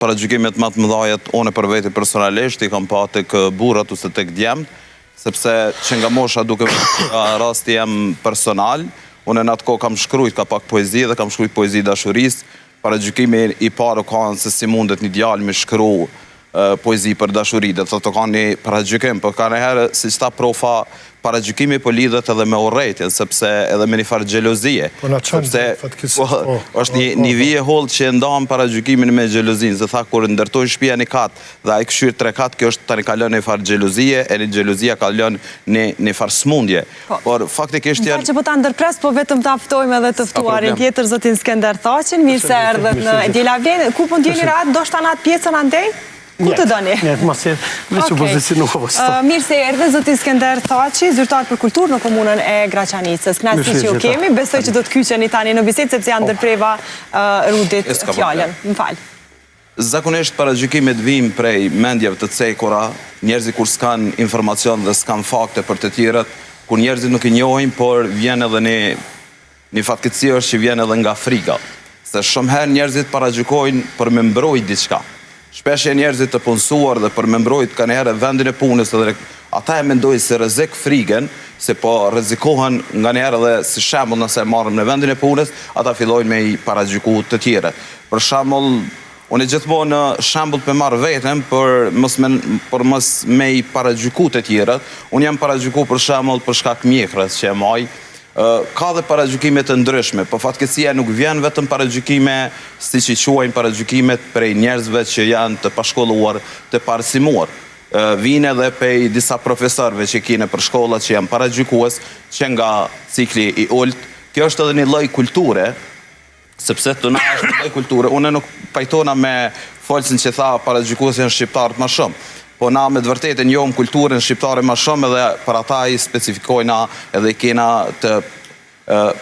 Paragjykimet ma të mëdhajat unë për vete personalisht i kam pa tek burrat ose tek djemtë, sepse që nga mosha duke nga rasti jem personal, unë në atë kohë kam shkrujt ka pak poezi dhe kam shkrujt poezi dashurisë, paragjykimi i parë u kanë se si mundet një djalë me shkru poezi për dashuri, do të thotë ka një paragjykim, po kanjëherë, siç tha profa, paragjykimi po lidhet edhe me urrejtjen, sepse edhe me një farë xhelozie. Po na çon sepse fatkeqësisht, po, po, është një po, po, një po. vijë e hollë që e ndan paragjykimin me xhelozinë, se tha kur ndërtojnë shtëpia një kat dhe ai këshyr tre kat, kjo është tani kalon një farë xhelozie, e një xhelozia kalon një një farë smundje. Po. Por faktikisht Më fal janë që po ta ndërpres, po vetëm ta ftojmë edhe të S'ka ftuarin problem. tjetër, zotin Skender Thaçin, mirë se erdhët në E Diela Vlen. Ku po ndjeni rahat, ndoshta në atë pjesën andej? Ku të doni? Njëjtë, mos e veç u Okej. pozicionova sot. Mirë se erdhe, zoti Skender Thaçi, zyrtar për kulturë në komunën e Graçanicës. Kënaqësi që ju kemi, besoj që do të kyçeni tani në bisedë sepse ia ndërpreva Rudit E, s'ka fjalën. problem. Më fal. Zakonisht paragjykimet vijnë prej mendjeve të cekura, njerëzit kur s'kanë informacion dhe s'kanë fakte për të tjerët, kur njerëzit nuk i njohin, por vjen edhe një një fatkeqësi është që vjen edhe nga frika, se shumë herë njerëzit paragjykojnë për me mbrojt diçka. Shpesh janë njerëzit të punësuar dhe për me mbrojt kanjëherë vendin e punës edhe ata e mendojnë si rrezik frigën, se po rrezikohen nganjëherë edhe si shembull nëse e marrim në vendin e punës, ata fillojnë me i paragjyku të tjerët. Për shembull, unë gjithmonë në shembull pe marr veten për mos me për mos me i paragjyku të tjerët. Unë jam paragjyku për shembull për shkak mjekrës që e maj, Ka dhe paragjykime të ndryshme, po fatkeqësia nuk vjen vetëm paragjykime siç i quajmë paragjykimet prej njerëzve që janë të pashkolluar, të paarsimuar. Vijnë edhe prej disa profesorëve që ki nëpër shkolla që janë paragjykues që nga cikli i ulët. Kjo është edhe një lloj kulture, sepse te na është një lloj kulture. Unë nuk pajtona me folësin që tha paragjykues janë shqiptarët ma shumë. Po na me të vërtetë e njohim kulturën shqiptare ma shumë edhe për ata i specifikojna edhe i kena të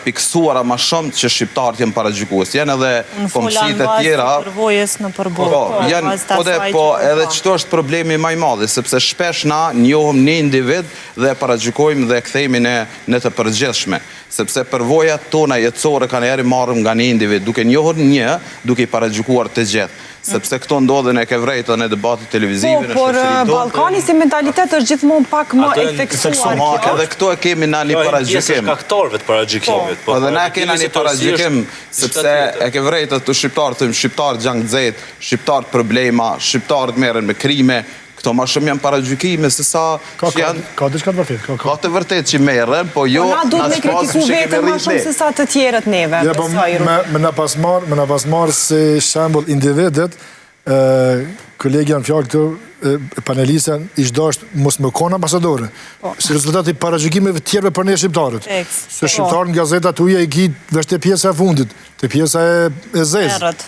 piksuara ma shumë që shqiptarët janë paragjykues. Janë edhe Unë fola në kombësitë e bazë tjera. të përvojës nëpër botë, Po, në janë, bazë të po dhe, asaj po që kam edhe pa. qëto është problemi ma i madh, sepse shpesh na njohim një individ dhe e paragjykojmë dhe e kthehemi në në të përgjithshme, sepse përvojat tona jetësore kanjëherë i marrim nga një individ, duke njohur një, duke i paragjykuar të gjithë. Sepse këto ndodhin e ke vrejt edhe në debatet televizive, Po, në por shoqërinë tonë. Ballkani si mentalitet është gjithmonë pak më Ato e janë theksuar Ma, kjo. edhe këto e kemi na një Kjo është pjesë e paragjykim. shkaktarëve të paragjykimit. Po edhe na kena paragjykimi një si tërësi është paragjykim, diçka sepse tjetër. e ke vrejt edhe te shqiptarët, thojmë shqiptarët gjaknxehtë, shqiptarët problema, shqiptarët merren me krime, këto ma shumë janë paragjykime se sa Ka, që ka, janë ka diçka të vërtetë, ka, ka ka. të vërtetë që merren, po jo Po na duhet na me s'pasim kritiku që kemi veten ma rrit shumë ne. se sa të tjerët neve, Ja, po besoj, me, Rudi. me na pas marr, me na pas marr si shembull individët, ë kolegja në fjalë këtu, e, panelistja, ish dasht mos me kon ambasadore. Po. Si rezultat i paragjykimeve të tjerëve për ne shqiptarët. Teks, Se shqiptarët në gazetat tuaja i ki veç te pjesa e fundit, te pjesa e, e zezë. Errët.